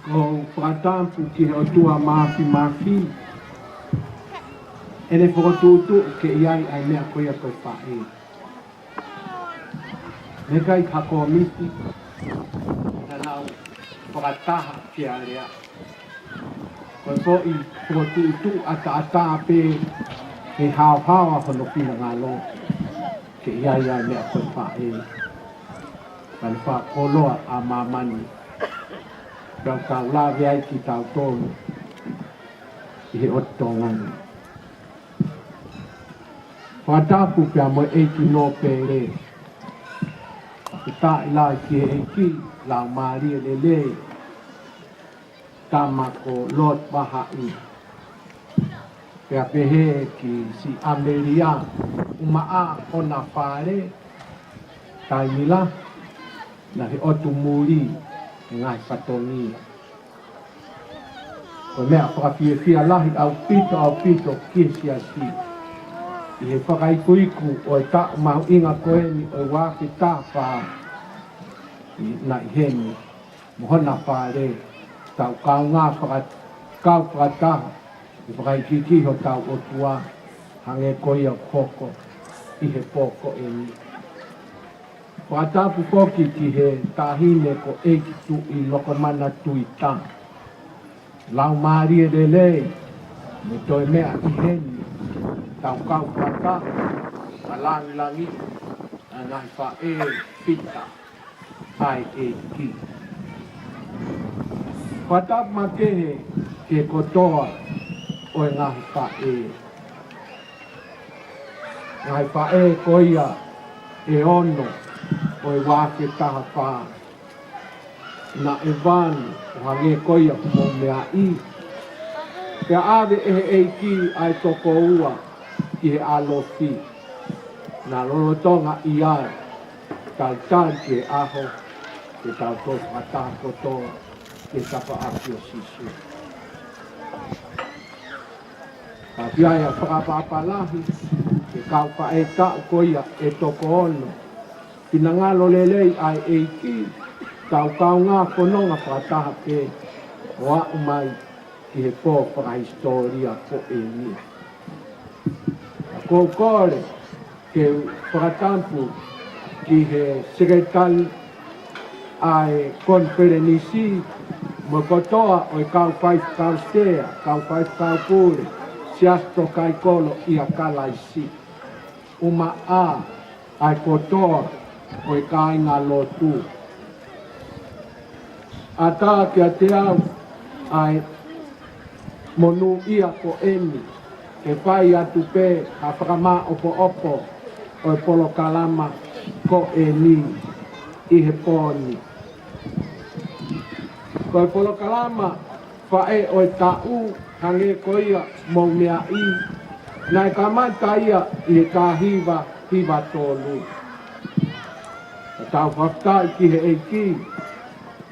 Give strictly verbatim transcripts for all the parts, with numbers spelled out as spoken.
ʻOku ou fakatapu ki he ʻOtua Māfimafi ʻene fokotuʻutuʻu ke ʻi ai ʻa e meʻa ko ia ko e faʻē. Meʻa ʻikai ha kōmiti naʻa nau fakataha ke alea. Ko e foʻi fokotuʻutuʻu ʻataʻatā pē he haohaoa hono finangalo ke ʻi ai ʻa e meʻa ko e faʻē. Ka ne fakakoloa ʻa māmani. Pea ʻoku tau lave ai kitautolu ʻi he ʻOtu Tonga ni. Fakatapu pea mo e ʻEiki Nōpele. Fakafetaʻi lahi ki he ʻEiki, Laumālie Lelei, tama ko Lord Vahaʻi. Pea pehē ki Siʻi ʻAmelia, ʻumaʻā hona fale, taimi lahi naʻe ʻotu muli he ngaahi fatongia. Ko e meʻa fakafiefia lahi ʻaupito, ʻaupito ki he siasi, ʻi he fakaikuiku ʻo e taʻu mahuʻinga ko eni ʻo e ua afe taha fā, ʻi, naʻe ʻi heni mo hona fale, tau kaungā faka-, kau fakataha ʻi he fakaikiiki hotau ʻOtua, hangē ko ia ʻoku hoko ʻi he pō ko eni. Fakatapu foki ki he taʻahine ko ʻEiki Tuʻilokomana Tuita. Laumālie Lelei, mo e toe meʻa ʻi heni, tau kau fakataha, ʻa langilangi, ʻa e ngaahi faʻē fita ʻa e ʻEiki. Fakatapu makehe ki he kotoa ʻo e ngaahi faʻē. Ngaahi faʻē ko ia ʻe ono ʻo e ua afe taha fā. Naʻe vanu ʻo hangē ko ia ʻoku mou meaʻi. Pea ʻave ʻe he ʻEiki ʻa e toko ua ki he ʻalofi. Naʻa lolotonga ʻi ai, talitali ki he ʻaho ke tau toe fakataha kotoa ki he tafaʻaki ʻo Sīsū. Ka ʻoku ʻi ai ʻa e fakaʻapaʻapa lahi ki he kau faʻē taʻu ko ia ʻe toko ono. Finangalo lelei ʻa e ʻEiki, tau kaungā fononga fakataha pē ʻo aʻu mai ki he pō fakahisitōlia ko eni. Ka ʻoku ou kole ke u fakatapu ki he sekelitali ʻa e konifelenisi, mo e kotoa ʻo e kau faifekau sea, kau faifekau pule, siasi tokaikoló ʻia Kalaisi, ʻumaʻā ʻa e kotoa ʻo e kāingalotu. ʻAtā kiate au ʻa e monūʻia ko eni, ke fai atu pē ha fakamāʻopoʻopo ʻo e polokalama ko eni ʻi he pō ni. Ko e polokalama Faʻē ʻo e Taʻu, hangē ko ia ʻoku mou meaʻi, naʻe kamata ia ʻi he taha hiva hiva tolu. Ka tau fakafetaʻi ki he ʻEiki,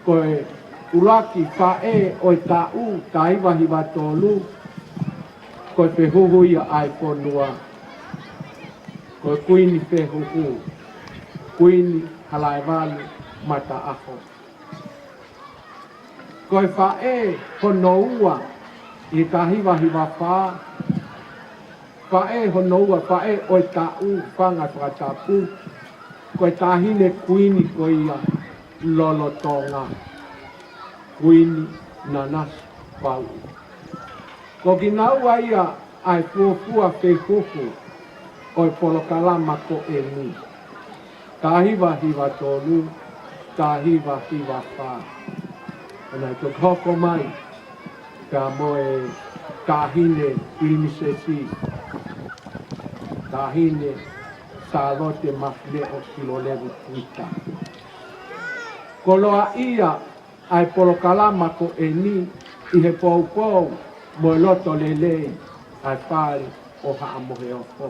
ko e ʻuluaki faʻē ʻo e taʻu, taha hiva hiva tolu, ko e fehuhu ia ʻa e fonua. Ko e Kuini Fehuhu, Kuini Halaevalu Mataʻaho. Ko e faʻē hono ua ʻi he taha hiva hiva fā, faʻē hono ua, faʻē ʻo e taʻu, fanga fakatapu, ko e taʻahine kuini ko ia lolotonga, Kuini Nanasipauʻu. Ko kinaua ia ʻa e fuofua fehuhu ʻo e polokalama ko eni. Taha hiva hiva tolu, taha hiva hiva fā. Naʻe toki hoko mai pea mo e Taʻahine Pilinisesi, Taʻahine Sālote Mafileʻo Filolevu Tuita. Koloaʻia ʻa e polokalama ko eni ʻi he poupou mo e loto lelei ʻa e Fale ʻo Haʻa Moheofo.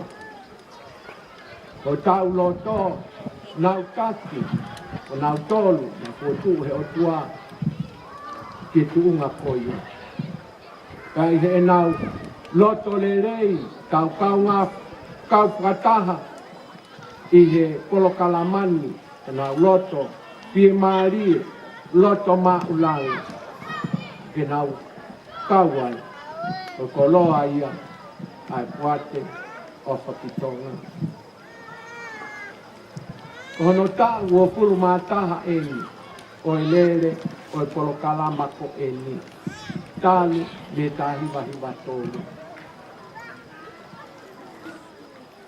Ko hotau loto, nau taki, ko kinautolu naʻe fokotuʻu ʻe he ʻOtua ki he tuʻunga ko ia. Ka ʻi heʻenau loto lelei, tau kaungā, kau fakataha ʻi he polokalama ni, ʻenau loto fiemālie, loto māʻulalo. ke nau kau ai, ko e koloa ia ʻa e Poate ʻOfa ki Tonga. Ko hono taʻu uofulu mā taha eni ʻo e lele ʻo e polokalama ko eni, talu mei he taha hiva hiva tolu.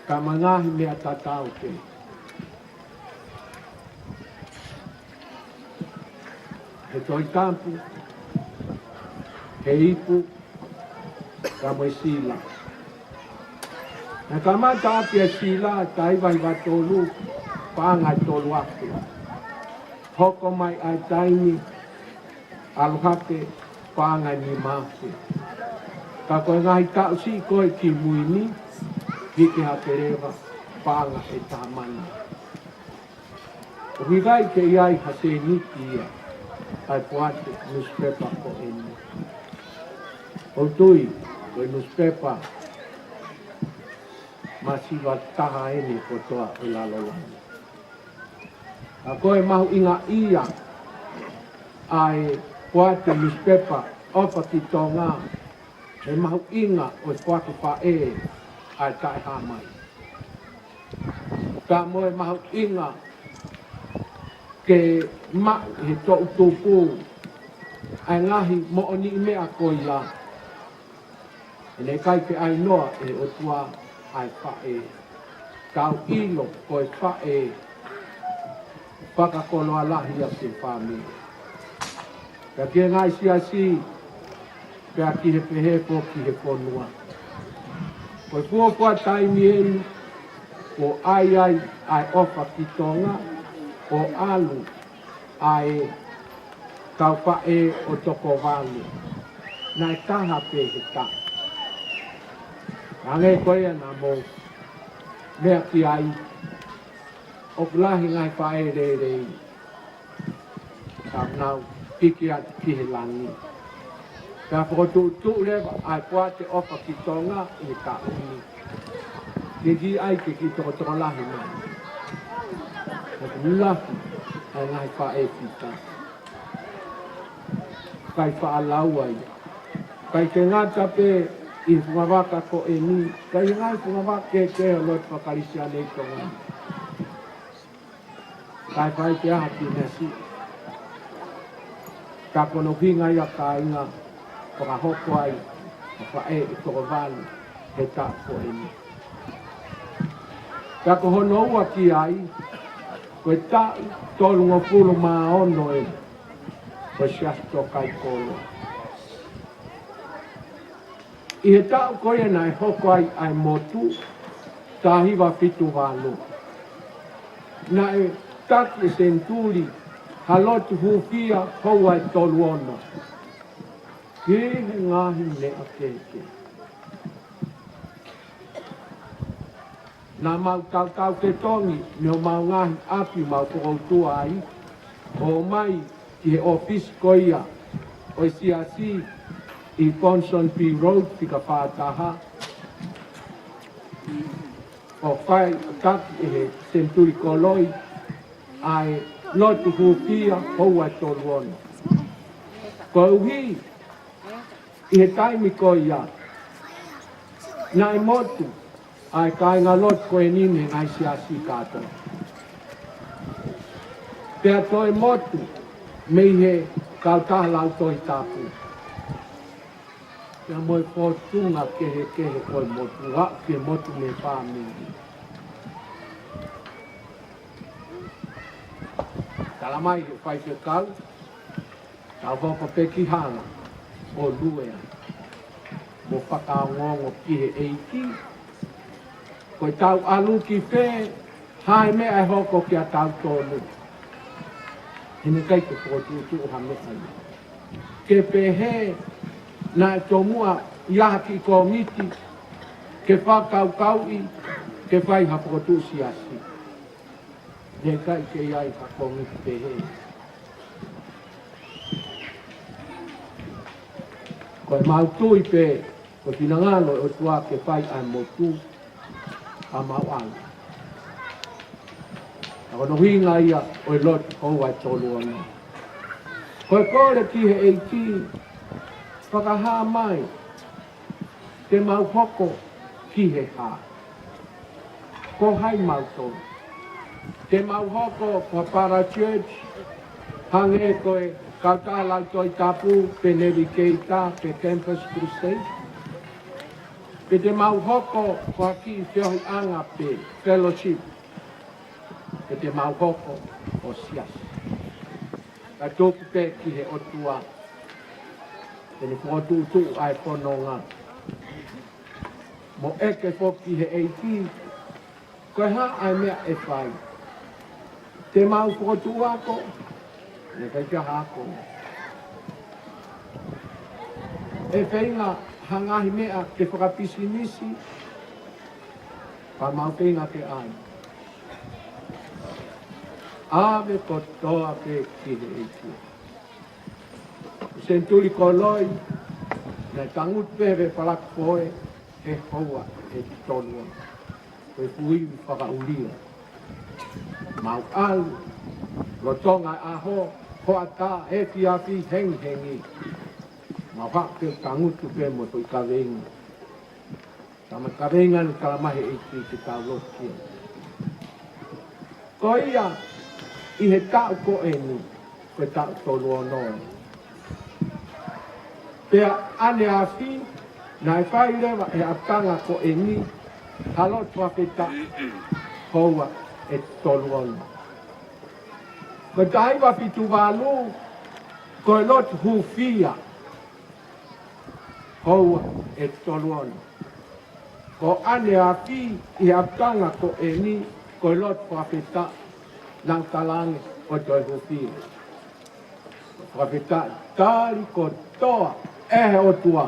Ka ʻi ai e ngaahi meʻa tatau pē. He Tohi Tapu, he ipu, ka mo e sila. Naʻe kamata ʻaki e sila taha hiva hiva tolu, paʻanga ʻe tolu afe. Hoko mai ʻa e taimi, ʻalu hake, paʻanga ʻe nima afe. Ka ko e ngaahi taʻu siʻi ko ē kimui ni, hiki hake leva, paʻanga ʻe taha mano. ʻOku ʻikai ke ʻi ai ha sēniti ia ʻa e Poate newspaper ko eni. ʻOku ou tui, ko e newspaper masiva taha eni kotoa ʻo e lalo langi. Ka ko e mahuʻinga ia ʻa e Poate newspaper ʻOfa ki Tonga, he mahuʻinga ʻo e foaki faʻē ʻa e taʻehāmai. Ka mo e mahuʻinga ke maʻu he toʻutupu ʻa e ngaahi moʻoniʻi meʻa ko ia. He naʻe ʻikai ke ʻai noa ʻe he ʻOtua ʻa e faʻē. Tau ʻilo ko e faʻē fakakoloa lahi ia ki he fāmili. Pea ki he ngaahi siasi, pea ki he pehē foki ki he fonua. Ko e fuofua taimi eni, ʻoku ʻai ai ʻa e ʻOfa ki Tonga, ʻo ʻalu ʻa e kau faʻē ʻo toko valu. Naʻe taha pē he taʻu. Hangē ko ia naʻa mou meʻa ki ai, ʻoku lahi ngaahi faʻē lelei. Ka nau hiki atu ki he langi. Pea fokotuʻutuʻu leva ʻa e Poate ʻOfa ki Tonga ʻi he taʻu ni. Ke kiʻi ʻai ke kiʻi tokotokolahi mai. Ka ko e lahi ʻa e ngaahi faʻē fita. ʻIkai faʻa lau ai. ʻIkai ke ngata pē ʻi he fungavaka ko eni, ka ʻi he ngaahi fungavaka kehekehe ʻo e lotu faka-Kalisitiane ʻi Tonga ni. Kae fai pē ha kiʻi meʻa siʻi. Ka ko hono ʻuhinga ia, kāinga, fakahoko ai ʻa e faʻē ʻe toko valu he taʻu ko eni. Ka ko hono ua ki ai, ko e taʻu tolungofulu mā ono eni ʻo e Siasi Tō Kai Koloa. ʻI he taʻu ko ia naʻe hoko ai ʻa e motu, taha hiva fitu valu. Naʻe taki ʻe Senituli ha lotu hūfia houa ʻe tolu ono. Ki he ngaahi meʻa kehekehe. Naʻa mau tautau fetongi mei homau ngaahi ʻapi ʻoku mau fokoutua ai, ʻo ʻomai ki he ʻōfisi ko ia ʻo e Siasi ʻi Ponsonby Road, fika fā taha, ʻo fai ʻo taki ʻe he Senituli Koloi ʻa e lotu hūfia houa ʻe tolu ono. Koeʻuhi ʻi he taimi ko ia, naʻe motu ʻa e kāingalotu ko eni mei he ngaahi siasi kātoa. Pea toe motu mei he kautaha lau Tohi Tapu. Pea mo e fōtunga kehekehe ʻo e motu, aʻu ki he motu mei he fāmili. Tala mai ʻe he faifekau, tau hoko pē ki hala ʻo lue ai mo fakaongoongo ki he ʻEiki. Ko ʻetau ʻalu ki fē, hā e meʻa ʻe hoko kiate kitautolu. He naʻe ʻikai ke fokotuʻutuʻu ha meʻa ia. Ke pehē naʻe tomuʻa ʻi ai ha kiʻi kōmiti ke fakakaukauʻi, ke fai ha fokotuʻu siasi. Naʻe ʻikai ke ʻi ai ha kōmiti pehē. Ko ʻemau tui pē, ko e finangalo ʻo e ʻOtua ke fai ʻa e motu ʻa mautolu. Ka ko hono ʻuhinga ia ʻo e lotu houa ʻe tolu ono. Ko e kole ki he ʻEiki, Fakahā mai, te mau hoko ki he hā? Ko hai mautolu? Te mau hoko ko ha parachurch, hangē ko e Kautaha Lautohi Tapu, pe Navigator, pe Campus Crusade? Pe te mau hoko ko ha kiʻi feohiʻanga pe fellowship? Pe te mau hoko ko siasi? Ka tuku pē ki he ʻOtua ke ne fokotuʻutuʻu ʻa e fononga, mo ʻeke foki ki he ʻEiki, ko e hā ʻa e meʻa ʻe fai? Te mau fokotuʻu ako, ʻe ʻikai ke ha ako. ʻE feinga ha ngaahi meʻa ke fakapisinisi, pea mau feinga ke ʻai. ʻAve kotoa pē ki he ʻEiki. Senituli Koloi, naʻe tangutu pē he Palaki Foʻou he houa ʻe tolu, ko e fuʻu ivi fakaʻulia. Mau ʻalu, lolotonga e ʻaho, hoʻatā, efiafi, hengihengi. Mau haʻu ke tangutu pē mo e foʻi kaveinga. Tama kaveinga naʻe tala mai he ʻEiki ke tau lotu ki ai. Ko ia, ʻi he taʻu ko eni, ko e taʻu tolu ono. Pea ʻaneafi, naʻe fai leva ʻe he ʻapitanga ko eni ha lotu fakafetaʻi, houa ʻe tolu ono. Ko e taha hiva fitu valu, ko e lotu hūfia, houa ʻe tolu ono. Ko ʻaneafi ʻi he ʻapitanga ko eni, ko e lotu fakafetaʻi, naʻa ku talaange ʻoku toe hūfia. Fakafetaʻi, tali kotoa ʻe he ʻOtua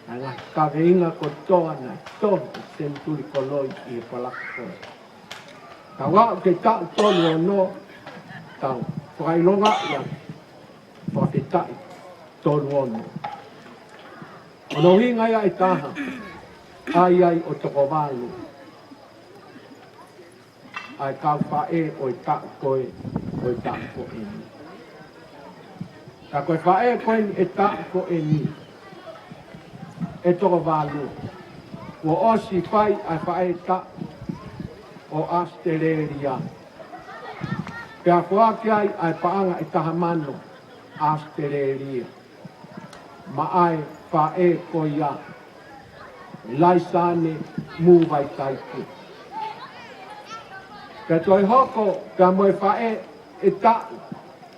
ʻa e ngaahi kaveinga kotoa naʻe tohi ʻe Senituli Koloi ʻi he Palaki Foʻou. Tau aʻu ki he taʻu tolu ono, tau fakaʻilonga ia, fakafetaʻi tolu ono. Ko hono ʻuhinga ia ʻe taha, ʻa ia ʻoku toko valu ʻa e kau faʻē ʻo e taʻu ko ē, ʻo e taʻu ko eni. Ka ko e faʻē ko eni ʻo e taʻu ko eni, ʻe toko valu, kuo ʻosi fai ʻa e faʻē taʻu ʻo ʻAositelēlia. Pea foaki ai ʻa e paʻanga ʻe taha mano ʻAositelēlia maʻa e faʻē ko ia, Laisane Mūvaitaiki. Pea toe hoko pea mo e faʻē ʻe taʻu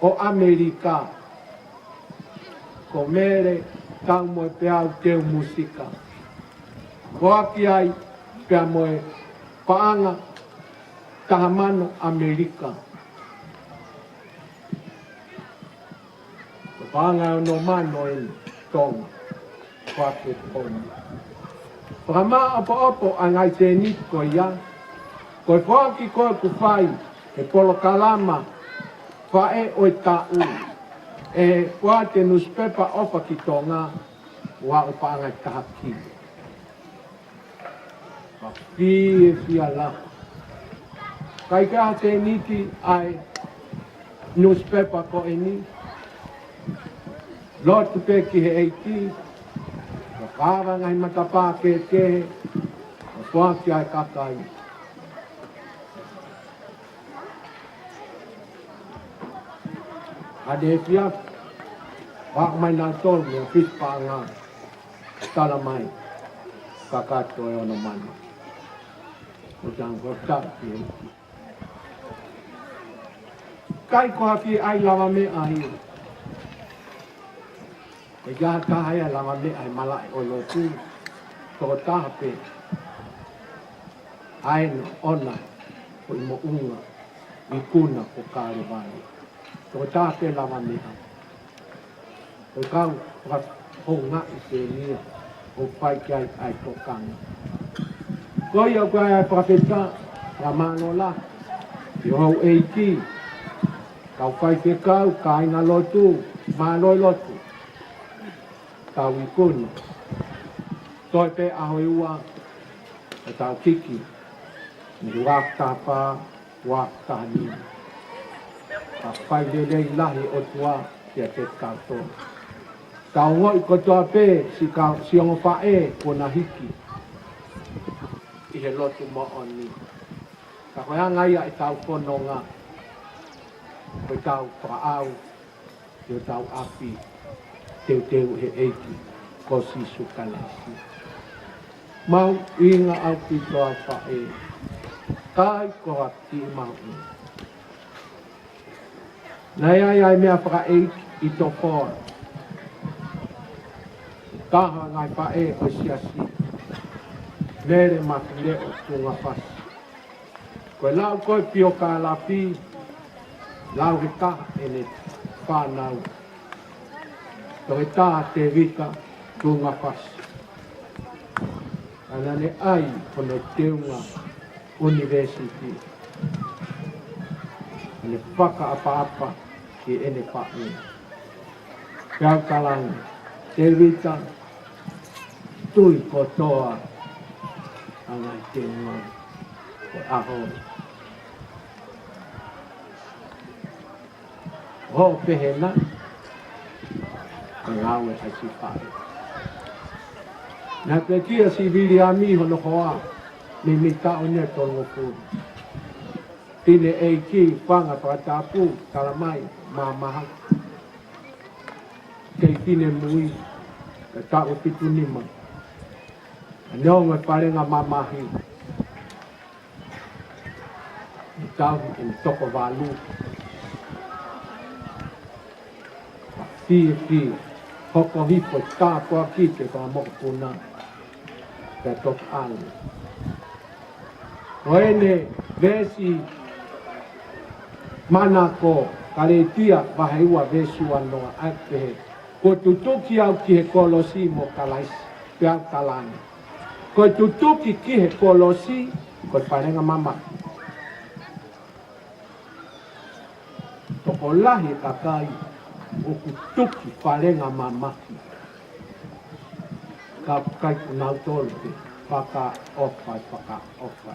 ʻo ʻAmelika, ko Mele Taumoepeau Teumusika. Foaki ai pea mo e paʻanga taha mano ʻAmelika. Ko e paʻanga ʻe ono mano ʻeni Tonga, foaki ʻe Tonga. Fakamāʻopoʻopo ʻa e ngaahi sēniti ko ia, ko e foaki ko ē kuo fai he polokalama faʻē ʻo e taʻu ʻe he Poate Nusipepa ʻOfa ki Tonga, ua ʻo paʻanga ʻe taha kilo. Ka fiefia lahi. ʻIkai ke ʻi ai ha sēniti ʻa e nusipepa ko eni. Lotu pē ki he ʻEiki, ka kava ngaahi matapā kehekehe, ʻo foaki ʻa e kakai. ʻAneafi, ʻaʻu mai nautolu mei he ʻōfisi paʻanga, tala mai, kakato ʻe ono mano. ʻO tau fakatapu ki he ʻEiki. ʻIkai ko ha kiʻi ʻai lavameʻa ia. ʻIkai ha taha ia lavameʻa he malaʻe ʻo e lotu. Tokotaha pē. ʻA ena ʻona ko e moʻunga, ikuna ko Kalevale. Tokotaha pē lavameʻa. Ko e kau fakahoungaʻi pē eni ia ʻo fai ki ai ʻa e tokanga. Ko ia ʻoku ʻai ʻa e fakafetaʻi, fakamālō lahi ki ho houʻeiki, kau faifekau, kāingalotu, mālō e lotu, kau ikuna. Toe pē ʻaho ʻe ua, ʻo tau kiki, mei he ua afe taha fā, ua afe taha nima. Ka fai lelei lahi ʻOtua kiate kitautolu. Tau ongoʻi kotoa pē siʻi kau, siʻi ongo faʻē kuo na hiki ʻi he lotu moʻoni. Ka ko e anga ia ʻetau fononga, ko ʻetau fakaʻau, ʻi hotau ʻapi, teuteu he ʻEiki ko Sīsū Kalaisi. Mahuʻinga ʻaupito ʻa e faʻē, kae ko ha kiʻi mahuʻinga. Naʻe ʻi ai ʻa e meʻa fakaʻeiki ʻi Tofoa. Taha ngaahi faʻē ʻo e siasi, Mele Mafileʻo Tuʻungafasi. Ko e lau ko ē piokālafi, lau he taha ʻene fānau, Toketā Tēvita Tuʻungafasi. Naʻá ne ʻai hono teunga ʻunivēsiti, ʻene fakaʻapaʻapa ki heʻene faʻē. Pea u talaange, Tēvita, tui kotoa ʻa e ngaahi teunga ʻo e ʻaho. Hoʻo pehē na, ko e ngāue ʻa e siʻi faʻē. Naʻe pekia siʻi Viliami hono hoa, meimei taʻu ʻe tolungofulu. Fineʻeiki, fanga fakatapu, talamai, mamaha. Kei finemui, ka taʻu fitu nima. Naʻá ne ongo e falengamamahi. ʻI he taʻu ʻe toko valu. Fiefia, hoko hifo e tāpuaki ki he fanga mokopuna. Pea toki ʻalu. Ko ʻene veesi manako, Kalētia vahe ua veesi uanoa, ʻa ia ʻoku pehē, kuo tutuki au ki he kolosi mo Kalaisi, pea u talaange, ko e tutuki ki he kolosi, ko e falengamamahi. Tokolahi e kakai ʻoku tuki falengamamahi, ka ʻoku ʻikai ko kinautolu pē, fakaʻofa, fakaʻofa.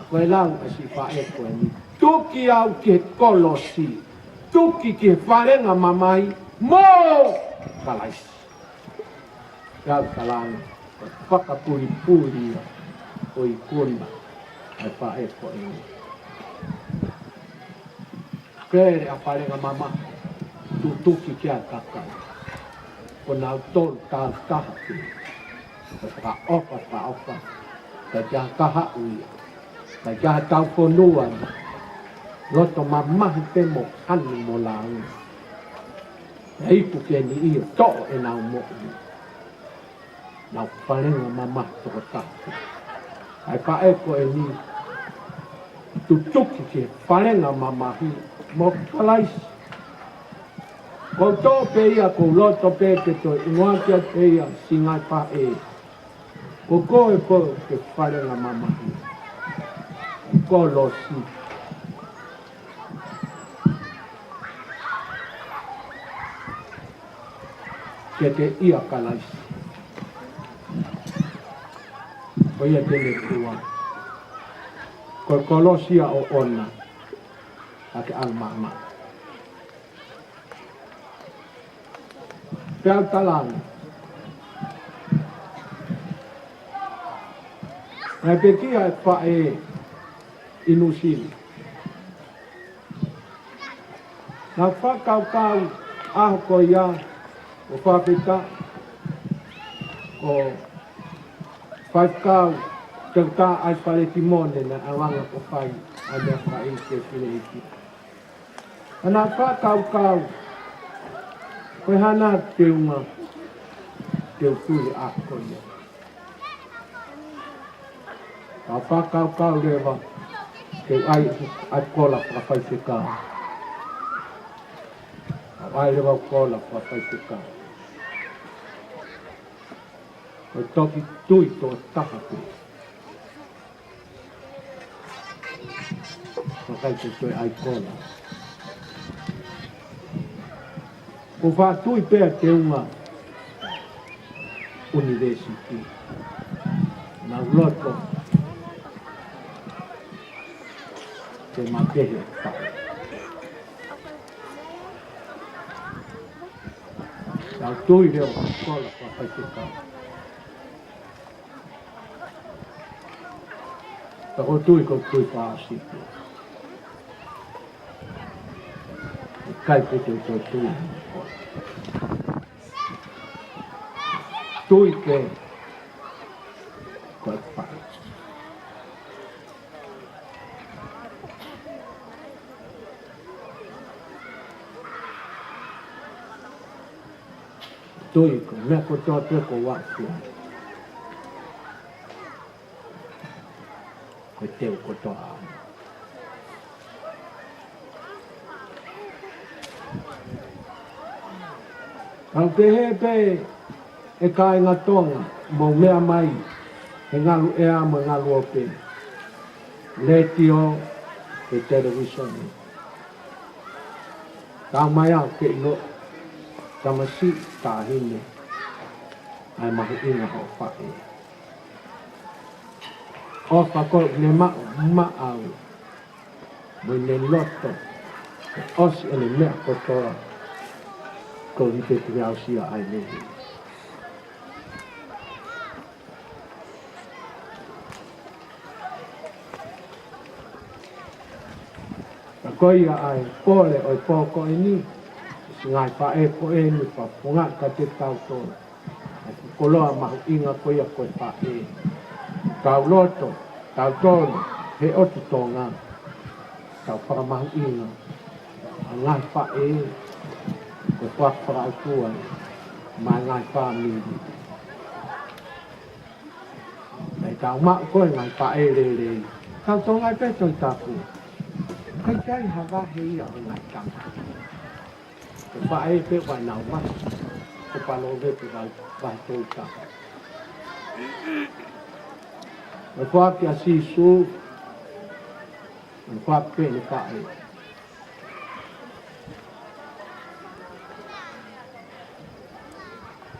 Ko e lau ʻa e siʻi faʻē ko eni, tuki au ki he kolosi, tuki ki he falengamamahi mo Kalaisi. Pea u talaange, ko e fakapulipuli ia ʻo e ikuna ʻa e faʻē ko eni. Pele ʻa e falengamamahi, tutuki ki ai e kakai. Ko kinautolu tāutaha pē. Ko e fakaʻofa, fakaʻofa. Ka ʻikai ha kahaʻu ia. Ka ʻikai ha tau fonua ia. Loto mamahi pē mo ʻAni mo Lāuna. Naʻe iku ki he niʻihi ʻo toʻo ʻenau moʻui. Nau falengamamahi tokotaha. ʻA e faʻē ko eni, tutuki ki he falengamamahi mo Kalaisi. Ko e tō pē ia, ko e loto pē ke toe ʻunuaki atu pē ia siʻi ngaahi faʻē. Ko koe ko e falengamamahi. Kolosi. Ke ke ʻia Kalaisi. Ko ia te ne kua. Ko e kolosi ia ʻoʻona. ʻA ke ʻalu maʻamaʻa. Pea u talaange. Naʻe pekia e faʻē ʻi Nuʻusila. Naʻá ku fakakaukau ʻaho ko ia ʻo fakafetaʻi ko e faifekau Toketā ʻAisipale Timone naʻe ʻalu ange ʻo fai ʻa e meʻa fakaʻeiki ki he fineʻeiki. Naʻá ku fakakaukau, ko e hā nai e teunga te u tui ʻaho ko ia. Ka u fakakaukau leva, ke u ʻai ʻa e kola fakafaifekau. Ka u ʻai leva e kola fakafaifekau. Ko e toki tui tokotaha pē. Ka ʻikai ke toe ʻai kola. Ko e faʻa tui pē ʻa e teunga ʻunivēsiti. Naʻá ku loto ke makehe. Ka Tau tui leva ʻo kola ko e faifekau. Ka ʻoku ou tui ko e tui fāsipi. ʻIkai ke te tui. Tui ke ko e fai. Tui ko e meʻa kotoa pē ko ʻeku ʻaʻahi. Ko e teu kotoa. Ka u pehē pē ʻe kāinga Tonga, mou meʻa mai he ngalu ʻea mo e ngalu ope, letiō, he televīsone. Taumaiā ke ʻilo, tamasiʻi, taʻahine, ʻa e mahuʻinga hoʻo faʻē. ʻOfa ko ʻene maʻu maʻau mo ʻene loto, ʻosi ʻene meʻa kotoa, ko e ʻikai te ke aʻusia ai lelei. Ka ko ia ʻa e pole ʻo e pō ko eni, siʻi ngaahi faʻē ko eni, fakafofonga kiate kitautolu ʻa e koloa mahuʻinga ko ia ko e faʻē. Tau loto, tau tonu, he ʻotu Tonga, tau fakamahuʻinga ʻa e ngaahi faʻē, ko e faka-, fakaʻotua, mo e ngaahi fāmili. Naʻa tau maʻu ko e ngaahi faʻē lelei. Tau Tonga pē Tohi Tapu. ʻIkai ke ʻi ai ha vahe ia ʻo e ngaahi tangata. Ko e faʻē pē ʻoku ʻi ai ʻenau vahe. Ko Palōvepi vahe, vahe tolu taha. Ko e foaki ʻa Sīsū, ko e foaki pē ʻene faʻē.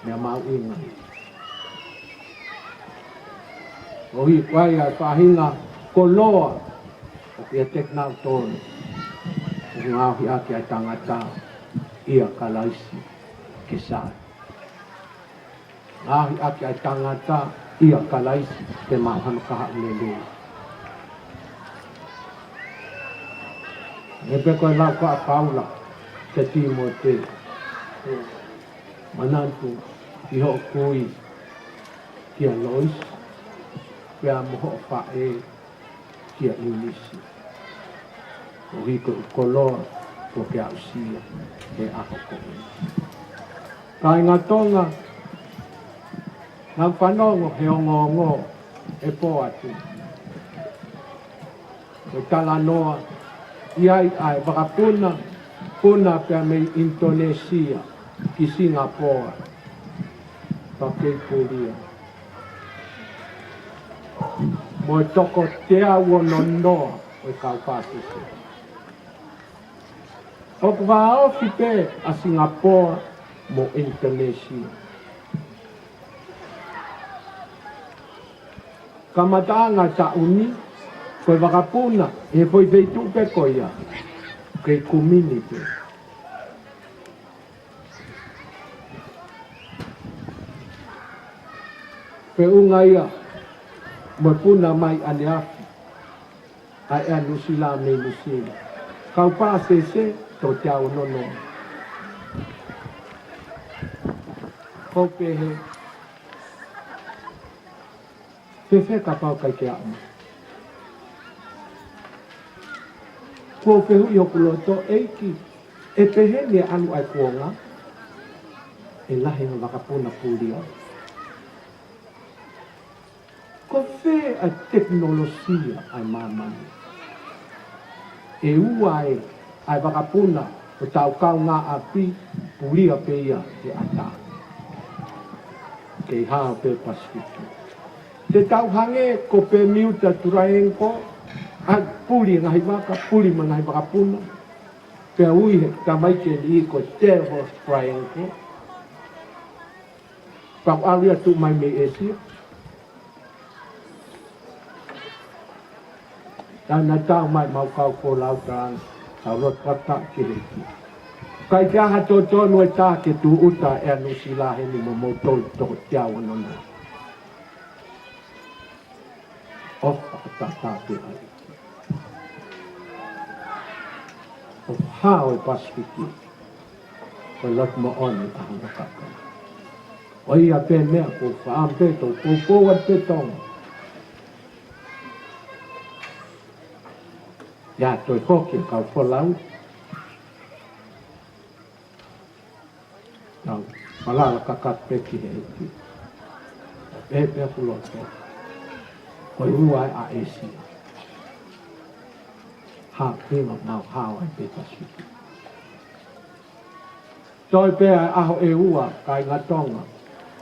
Meʻa mahuʻinga. ʻOku ʻi ai ʻa e faʻahinga koloa ʻoku ʻiate kinautolu ʻoku ngaohi ʻaki ʻa e tangata ʻia Kalaisi ke sai. Ngaohi ʻaki ʻa e tangata ʻia Kalaisi ke maʻu hano kahaʻu lelei. He pē ko e lau ko ia ʻa Paula kia Tīmote. Manatu ki hoʻo kui kia Loisi, pea mo hoʻo faʻē kia ʻIunisi. Koeʻuhi ko e koloa kuo ke aʻusia he ʻaho ko eni. Kāinga Tonga, naʻa ku fanongo he ongoongo ʻe pō atu. Ko e talanoa, ʻi ai ʻa e vakapuna, puna pea mei ʻInitonēsia ki Singapore, pea kei pulia. Mo e toko teau ono noa ʻo e kau pāsese. ʻOku vāofi pē ʻa Singapore mo ʻInitonēsia. Kamataʻanga taʻu ni, ko e vakapuna ʻi he foʻi feituʻu pē ko ia, kei kumi ni pē. Feʻunga ia mo e puna mai ʻaneafi ʻa e ʻa Nuʻusila mei Nuʻusila. Kau pāsese toko teau ono noa. Ko u pehē, fēfē kapau ʻikai ke aʻu mai? Kuo u fehuʻi hoku loto, ʻEiki, ʻe pehē ni ʻe ʻalu ʻa e kuonga, ʻe lahi e ngaahi vakapuna pulia? Ko fē ʻa e tekinolosia ʻa e māmani? ʻE ua ē ʻa e vakapuna ʻo ʻetau kaungāʻapi, pulia pē ia he ʻatā. Kei hao pē Pasifiki. Te tau hangē ko Bermuda Triangle, ʻa e puli e ngaahi vaka, puli mo e ngaahi vakapuna. Pea ui he tamaiki ʻe niʻihi ko e Devil's Triangle. Pea ʻalu ia tuʻu mai mei ʻĒsia. Taimi naʻa tau mai mau kau ko lau ka, tau lotu fakataha ki he ʻEiki. ʻIkai ke ʻi ai ha totonu e tā ke tūʻuta ʻa Nuʻusila heni mo moutolu toko teau ono noa. ʻOfa ʻataʻatā pē ai. ʻOfa ʻo e Pasifiki. Ko e lotu moʻoni ʻa hono kakai. ʻA ia pē meʻa ko e fakaʻamu pē tau poupou atu pē Tonga. ʻIo, toe foki e kau folau. Tau falala kakato pē ki he ʻEiki. Pehē pē ʻeku loto, ko e ua ʻa ʻĒsia. Hā pē mo mau hao ai pē Pasifiki. Toe pē ʻa e ʻaho ʻe ua, kāinga Tonga,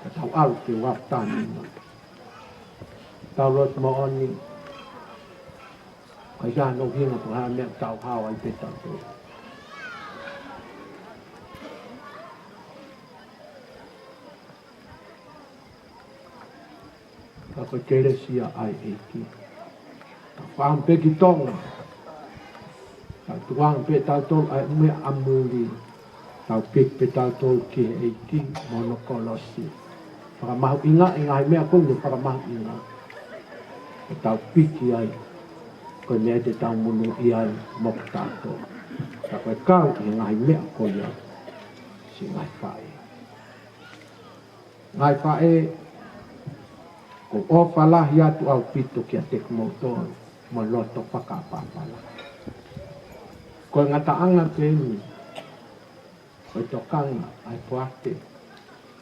ka tau ʻalu ki he ua afe taha nima. Tau lotu moʻoni, ʻikai ha ʻuhinga pe ko e hā e meʻa tau hao ai pē tautolu. Ka ko e kelesi ia ʻa e ʻEiki. Ka fakaʻamu pē ki Tonga. Tau tukuange pē tautolu ʻa e meʻa ʻa muli. Tau piki pē tautolu ki he ʻEiki mo hono kolosi. Fakamahuʻingaʻi e ngaahi meʻa ko eni, fakamahuʻingaʻi. Ke tau piki ai. Ko e meʻa te tau monūʻia ai mo kitautolu. Ka ko e kau ʻi he ngaahi meʻa ko ia, siʻi ngaahi faʻē. Ngaahi faʻē, ʻoku ou ʻofa lahi atu ʻaupito kiate kimoutolu mo e loto fakaʻapaʻapa lahi. Ko e ngataʻanga pē eni ʻo e tokanga ʻa e poate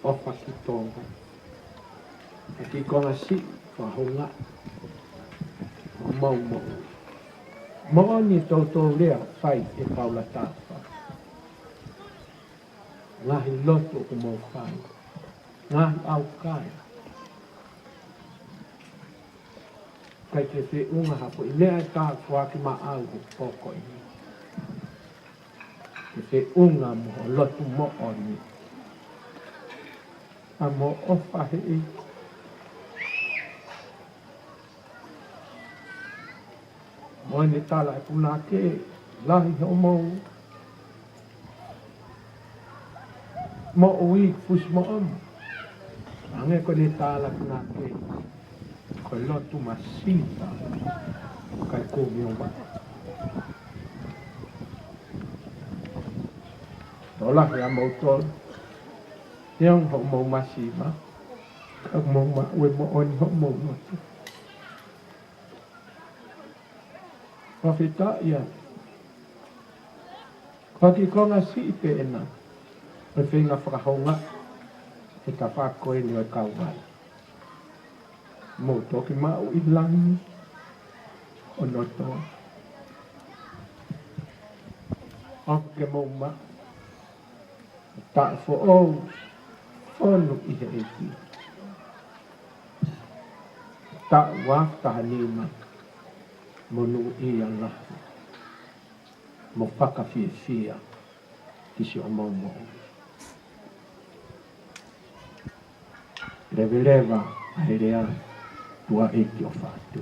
ʻOfa ki Tonga, ʻa e kiʻi konga siʻi fakahoungaʻi ʻo homou moʻui. Moʻoni e toutou lea fai ʻe Paula Tafa. Ngaahi lotu ʻoku mou fai, ngaahi ʻaukai. ʻIkai ke feʻunga ha foʻi meʻa ʻe taha ʻoku foaki maʻau he pō ko eni. Ke feʻunga mo ho lotu moʻoni. ʻA mo ʻofa he ʻEiki. Mo ʻene tala ʻe punake, lahi hoʻomou moʻui fusi moʻomo. Hangē ko ʻene tala ʻe punake, ko e lotu masita, ʻikai kumi ʻo maʻa. Tō lahi ʻa moutolu, neongo hoʻomou masiva, ka mou maʻu e moʻoni hoʻomou lotu. Fakafetaʻi ia. Ko e kiʻi konga siʻi pē ena ʻo e feinga fakahoungaʻi e tafaʻaki ko eni ʻo e kauvai. Mou toki maʻu ʻi langi ʻo loto. ʻOku ke mou maʻu taʻu foʻou fonu ʻi he ʻEiki. Taʻu ua afe taha nima, monūʻia lahi mo fakafiefia ki siʻomou moʻui. Leveleva ʻa e lea, tuʻa ʻEiki ʻofa atu.